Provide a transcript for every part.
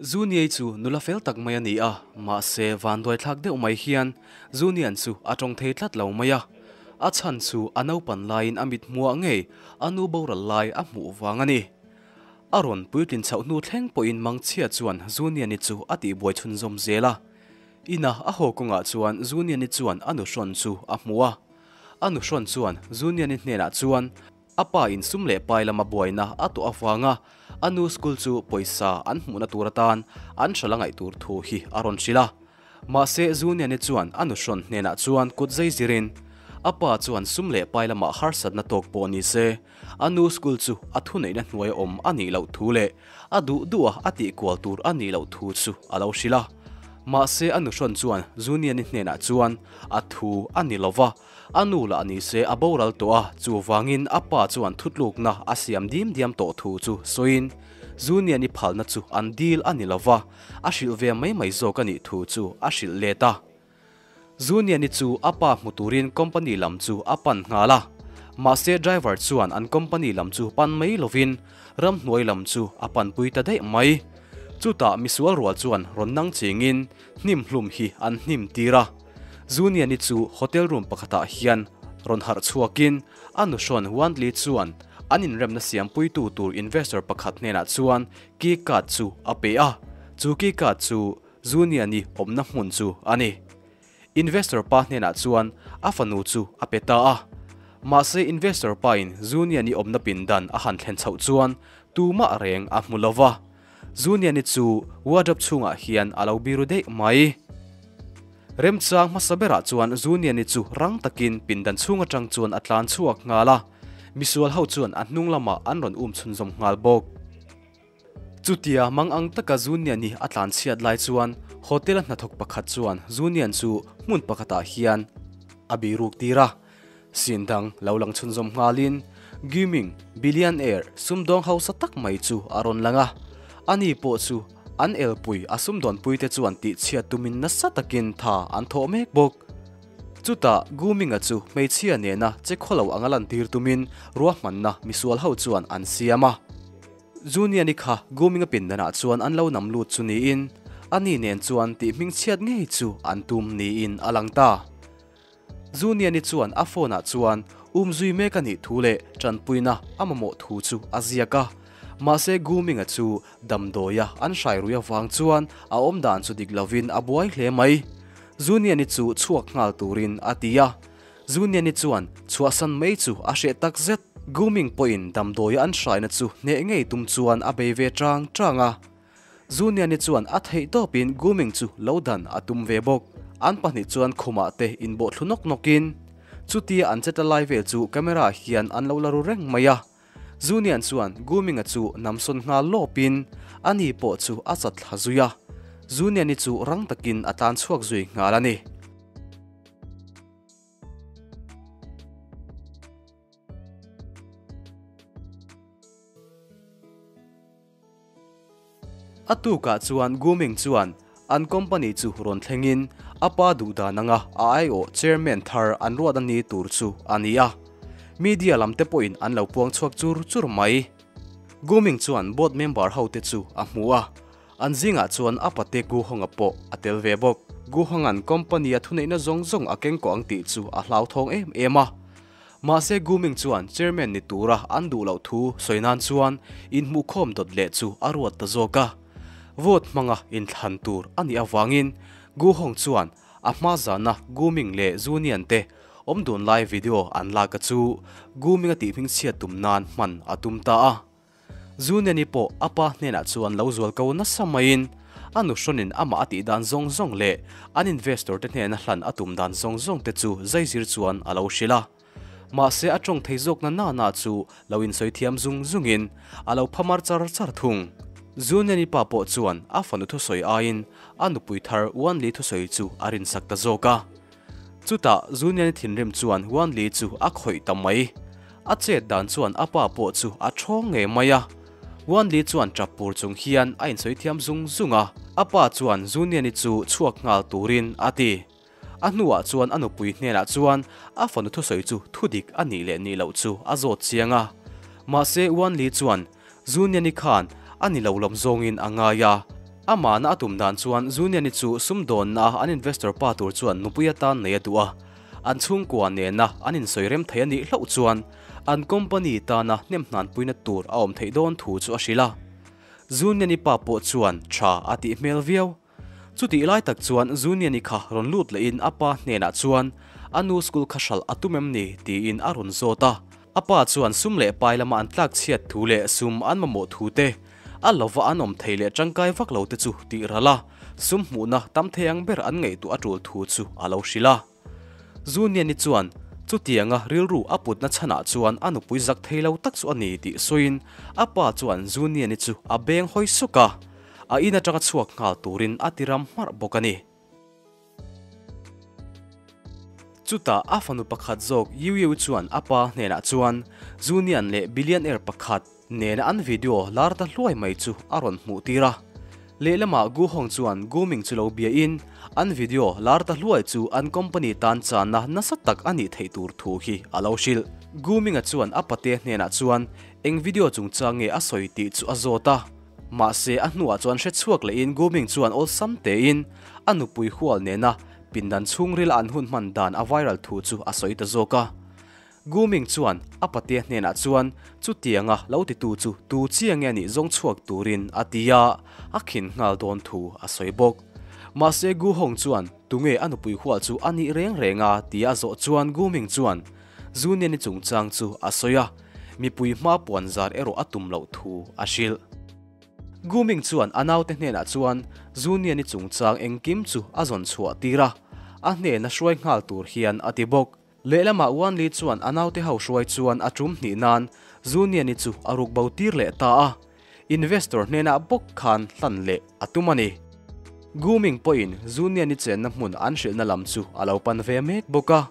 Zuniei chu nula fel tak mai a ni a, mahse vanduaithlak deuh mai hian Zunian chu a tawng thei tlat lo mai a. A chhan chu a naupan laiin a mit hmuah ngei a nu boral lai a hmuh vang a ni. A rawn puitlin chhoh hnu thleng pawhin mangchhia chuan Zuniani chu a tihbuai chhunzawm zel a. Ina a haw kawngah chuan Zuniani chuan a nuhrawn chu a hmu a. A nuhrawn chuan Zuniani hnenah chuan A pa in sum leh pai lama buaina a tawh avanga a nu school chu pawisa an hmuhna tur atan an hralh a ngaih tur thu hi a rawn hrilh a. Mahse Zuniani chuan a nuhrawn hnenah chuan kut zai zirin a pa chuan sum leh pai lamah harsatna tawk pawh ni se a nu school chu a thuneihna hnuaia awm a nih loh thu leh a duh duh a a tih kual tur a nih loh thu chu a lo hrilh a. Mahse a nuhrawn chuan Zuniani hnenah chuan a thu a ni lova, A nu lah ni se a boral tawh a, chuvangin a pa chuan thutlukna a siam dim diam tawh thu chu sawiin Zuniani phalna chu an dil a ni lova, a hrilh ve mai mai zawk a nih thu chu a hrilh let a. Zuniani chu a pa hmu turin company lam chu a pan nghal a, mahse driver chuan an company lam chu pan mai lovin ramhnuai lam chu a panpui ta daih mai. Chutah misual rual chuan rawn nang chingin hnim hlum hi an hnim tir a. Zuniani chu hotel room pakhatah hian rawn harh chhuakin a nuhrawn Wandley chuan an inremna siampuitu tur investor pakhat hnenah chuan key card chu a pe a, chu key card chu Zuniani awmna hmun chu a ni. Investor pa hnenah chuan a fanu chu a pe ta a. Mahse investor pain Zuniani awmna pindan a han thlen chhoh chuan tumah reng a hmu lova. Zuniani chu wardrobe chhungah hian a lo biru daih mai. Remchang hmasa berah chuan Zuniani chu rang takin pindan chhung atang chuan a tlan chhuak nghal a, misual ho chuan a hnung lamah an rawn um chhunzawm nghal bawk. Chutia mang ang taka Zuniani a tlan chhiat lai chuan hotel a hnathawk pakhat chuan Zunian chu hmun pakhatah hian a biruk tir a. Sin dang lo lang chhunzawm nghalin Giming billionaire sumdawng hausa tak mai chu a rawn lang a, ani pawh chu an elpui a sumdawnpuite chuan tihchhiat tumin nasa takin tha an thawh mek bawk. Chutah Guminga chu hmeichhia nena che khawlo anga lantir tumin ruahmanna misual ho chuan an siam a. Juniani kha Guminga pindanah chuan an lo nam lut chu niin ani nen chuan tihhmingchhiat ngei chu an tum niin a lang ta. Zuniani chuan a phone ah chuan umzui mek a nih thu leh tanpuina a mamawh thu chu a ziak a. Mahse Guminga chu damdawia an hrai rui avang chuan a awmdan chu dik lovin a buai hle mai. Zuniani chu chhuak nghal turin a ti a. Zuniani chuan chhuahsan mai chu a hreh tak zet. Guming pawhin damdawia an hraina chu hneh ngei tum chuan a bei ve tang tang a. Zuniani chuan a theih tawpin Guming chu lo dan a tum ve bawk. An pahnih chuan khumah te inbawh thlu nawk nawkin chutia an che ta lai vel chu camera hian an lo la ru reng mai a. Zunian chuan Guminga chu namsawn nghal lawpin ani pawh chu a chat thla zui a. Zuniani chu rang takin a tlan chhuak zui nghal a ni. A tukah chuan Guming chuan an company chu rawn thlengin a pa duh dan anga a aiawh chairman thar an ruat a ni tur chu a ni a. Media lam te pawhin an lo puang chhuak chur chur mai. Guming chuan board member ho te chu a hmu a, an zingah chuan a pate Gu Honga pawh a tel ve bawk. Gu Honga'n company a thuneihna zawng zawng a keng kawh ang tih chu a hlauthawng em em a. Mahse Guming chuan chairman ni tura an duh loh thu sawi nan chuan inhmuhkhawm dawt leh chu a ruat ta zawk a. Vote hmanga inthlan tur a nih avangin Gu Hong chuan a hma zana Guming leh Zunian te awm dun lai video an lak a chu Guming a tihhmingchhiat tum nan hman a tum ta a. Zuniani pawh a pa hnenah chuan lo zual ko nasa maiin a nuhrawnin amah a tih dan zawng zawng leh an investor te hnena hlan a tum dan zawng zawng te chu zaizir chuan a lo hrilh a. Mahse a tawng thei zawkna na na chu lo insawi thiam zung zungin a lo phamar char char thung. Zuniani pa pawh chuan a fanu thusawi aiin a nupui thar Wanli thusawi chu a rinsak ta zawk a. Chutah Zuniani thinrim chuan Wanli chu a khawih ta mai. A chet dan chuan a pa pawh chu a thawng ngei mai a. Wanli chuan tap pur chung hian a insawi thiam zung zung a. A pa chuan Zuniani chu chhuak nghal turin a ti. A hnuah chuan a nupui hnenah chuan a fanu thusawi chu thudik a nih leh nih loh chu a zawt chiang a. Mahse Wanli chuan Zuniani khan a ni lo lawm zawngin a ngai a. Amahna a tum dan chuan Zuniani chu sumdawnna a an investor pa tur chuan nupui atan nei a duh a, an chhungkua nena an insawi rem thei a nih hlauh chuan an company tana hnemhnanpuina tur a awm theih dawn thu chu a hrilh a. Zuniani pa pawh chuan tha a tih hmel viau. Chutih lai tak chuan Zuniani kha rawn lut lehin a pa hnenah chuan a nu school kha hralh a tum em ni tiin a rawn zawt a. A pa chuan sum leh pai lama an tlak chhiat thu leh sum an mamawh thu te, a lova an awm thei leh tangkai vak lo te chu tih ral a, sum hmuhna tam thei ang ber an ngaihtuah a tul thu chu a lo hrilh a. Zuniani chuan chutianga rilru a putna chhanah chuan a nupui zak thei lo tak chu a ni tih sawiin a pa chuan Zuniani chu a beng hawi suk a, a in atanga chhuak nghal turin a ti ram hmarh bawk a ni. Chutah a fanu pakhat zawk Yu Yu chuan a pa hnenah chuan Zunian leh billionaire pakhat nena an video lar ta hluai mai chu a rawn hmuh tir a. Lehlamah Gu Hong chuan Gu Ming chu lo biain an video lar ta hluai chu an company tan channa nasa tak a nih theih tur thu hi a lo hrilh. Gu Ming-a chuan a pate hnenah chuan eng video chungchang nge a sawi tih chu a zawt a. Mahse a hnuah chuan hre chhuak lehin Gu Ming chuan awlsam tein a nupui hual nena pindan chhungrila an hun hman dan a viral thu chu a sawi ta zawk a. Gu Ming chuan a patea hnenah chuan chutianga lo titu chu tu chiang nge anih zawng chhuak turin a ti a, a khin nghal dawn thu a sawi bawk. Mahse Gu Hong chuan tunge a nupui hual chu a nih reng reng a tia a zawh chuan Gu Ming chuan Zu Niani chungchang chu a sawi a, mipui hma puan zar erawh a tum loh thu a hrilh. Gu Ming chuan a naute hnenah chuan Zu Niani chungchang engkim chu a zawn chhuah tir a, a hnena hruai nghal tur hian a ti bawk. Lehlamah Wan Li chuan a naute ho hruai chuan a tum hnih nan Zu Niani chu a ruk bo tir leh ta a, investor hnenah bawk khan hlan leh a tum a ni. Gu Ming pawhin Zu Niani chenna hmun an hrilhna lam chu a lo pan ve mek bawk a.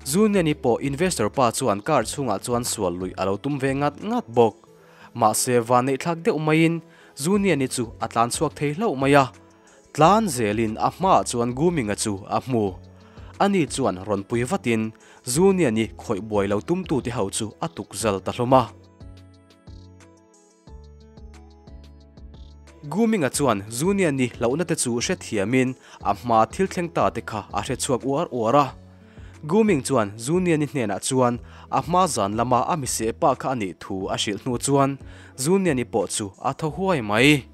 Zu Niani pawh investor pa chuan car chhungah chuan sual luih a lo tum ve ngat ngat bawk. Mahse vanneihthlak deuh maiin Zu Niani chu a tlan chhuak thei hlauh mai a. Tlan zelin a hmaah chuan Gu Minga chu a hmu. Ani chuan rawn pui vatin Zu Niani khawih buai lo tumtute ho chu a tuk zal ta hlawm a. Gu Minga chuan Zu Niani hlauhna te chu hrethiamin a hma thil thleng ta te kha a hre chhuak uar uar a. Gu Ming chuan Zu Niani hnenah chuan a hma zan lama a miseh pa kha a nih thu a hrilh hnu chuan Zu Niani pawh chu a thaw huai mai.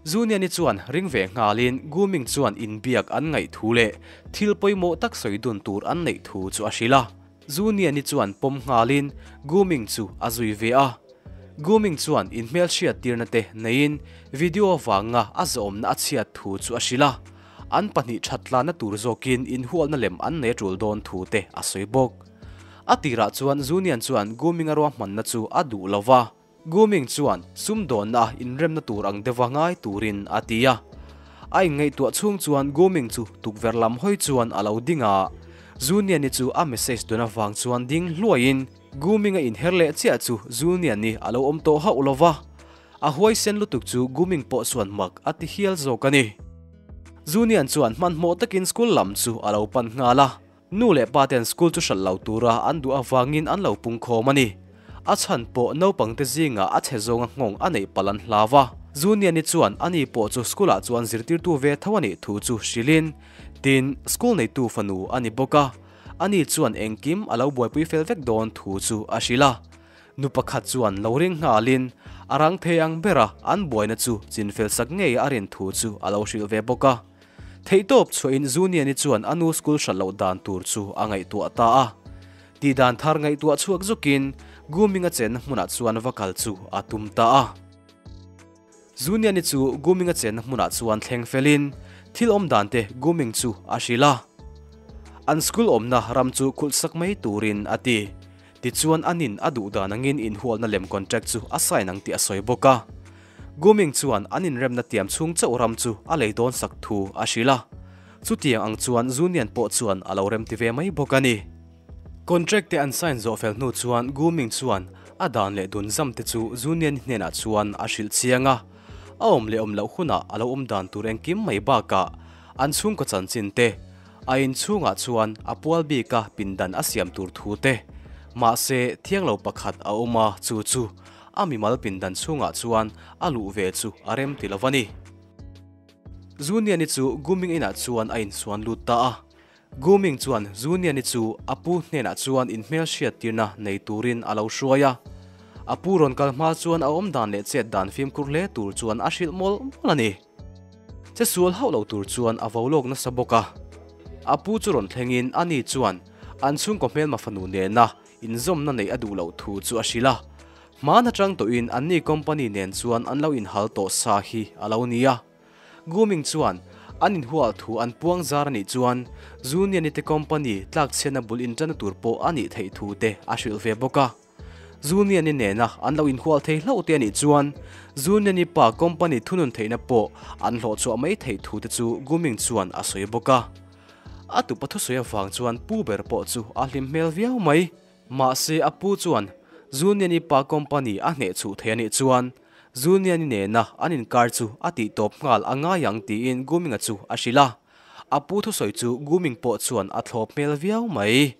Zu Niani chuan ring ve nghalin Gu Ming chuan inbiak an ngaih thu leh thil pawimawh tak sawi dun tur an neih thu chu a hrilh a. Zu Niani chuan pawm nghalin Gu Ming chu a zui ve a. Gu Ming chuan inhmelhriat tirna te neiin video avanga a zawmna a chhiat thu chu a hrilh a. An pahnih thatlana tur zawkin inhualna lem an nei tul dawn thu te a sawi bawk. A tirah chuan Zu Nian chuan Gu Ming-a ruahmanna chu a duh lo va. Gu Ming chuan sumdawnna a inremna tur ang deuha ngai turin a ti a. A inngaihtuah chhung chuan Gu Ming chu tukverh lam hawi chuan a lo ding a. Zu Nian-i chu a message dawn avang chuan ding hluaiin Gu Ming-a inher leh chiah chu Zu Nian-i a lo awm tawh hauh lo va. A huaisen lutuk chu Gu Ming pawh chuan mak a ti hial zawk a ni. Zu Nian chuan hmanhmawh takin school lam chu a lo pan nghal a. Nu leh pa ten school chu hralh lo tura an duh avangin an lo pung khawm a ni. A chhan pawh naupangte zingah a chhe zawnga nghawng a neih palh an hlau a. Zuniani chuan ani pawh chu school ah chuan zirtirtu ve tho a nih thu chu hrilhin, tin, school neitu fanu a ni bawk a, ani chuan engkim a lo buaipui fel vek dawn thu chu a hrilh a. Nu pakhat chuan lo ring nghalin a rang thei ang bera an buaina chu chinfel sak ngei a rin thu chu a lo hrilh ve bawk a. Theihtawp chhuahin Zuniani chuan a nu school hrat loh dan tur chu a ngaihtuah ta a. Tih dan thar ngaihtuah chhuak zukin Gu Minga chenna hmunah chuan va kal chu a tum ta a. Zuniani chu Gu Minga chenna hmunah chuan thleng felin thil awm dan te Gu Ming chu a hrilh a. An school awmna ram chu khulh sak mai turin a ti. Tichuan anin a duh dan angin inhualna lem contract chu a sign ang tih a sawi bawk a. Gu Ming chuan an inremna tiam chhung chauh ram chu a lei dawn sak thu a hrilh a. Chutiang ang chuan Zu Nian pawh chuan a lo remti ve mai bawk a ni. Contract te an sign zawh fel hnu chuan Gu Ming chuan a dan leh dun zam te chu Zu Nian hnenah chuan a hrilh chiang a. A awm leh awm loh hunah a lo awm dan tur engkim mai bakah an chhungkaw chanchin te, a inchhungah chuan a pual bika pindan a siam tur thu te, mahse thianglo pakhat a awm a, chu chu. a mimal pindan chhungah chuan a luh ve chu a rem ti lo a ni. Zuniani chu Guming inah chuan a insuan lut ta a. Guming chuan Zuniani chu a pu hnenah chuan inhmelhriattirna nei turin a lo hruai a. A pu rawn kal hma chuan a awmdan leh chet dan fimkhur hle tur chuan a hrilh mawlh mawlh a ni. Che sual hauh lo tur chuan a vo lawk nasa bawk a. A pu chu rawn thlengin ani chuan an chhungkaw hmelma fanu nena inzawmna neih a duh loh thu chu a hrilh a. Hmaan atang tawhin anni company nen chuan an lo inhal tawh sa hi a lo ni a. Guming chuan an inhual thu an puang zar a nih chuan Zuniani te company tlakchhiatna bul inṭanna tur pawh a nih theih thu te a hrilh ve bawk a. Zuniani nena an lo inhual thei hlauh te a nih chuan Zuniani pa company thunun theihna pawh an hlawhchhuah mai theih thu te chu Guming chuan a sawi bawk a. A tupa thusawi avang chuan pu ber pawh chu a hlim hmel viau mai. Mahse a pu chuan Zuniani pa company a hneh chhuh thei a nih chuan Zuniani nena an inkar chu a tihtawp nghal a ngai ang tiin Guminga chu a hrilh a. A pu thusawi chu Guming pawh chuan a thlawp hmel viau mai.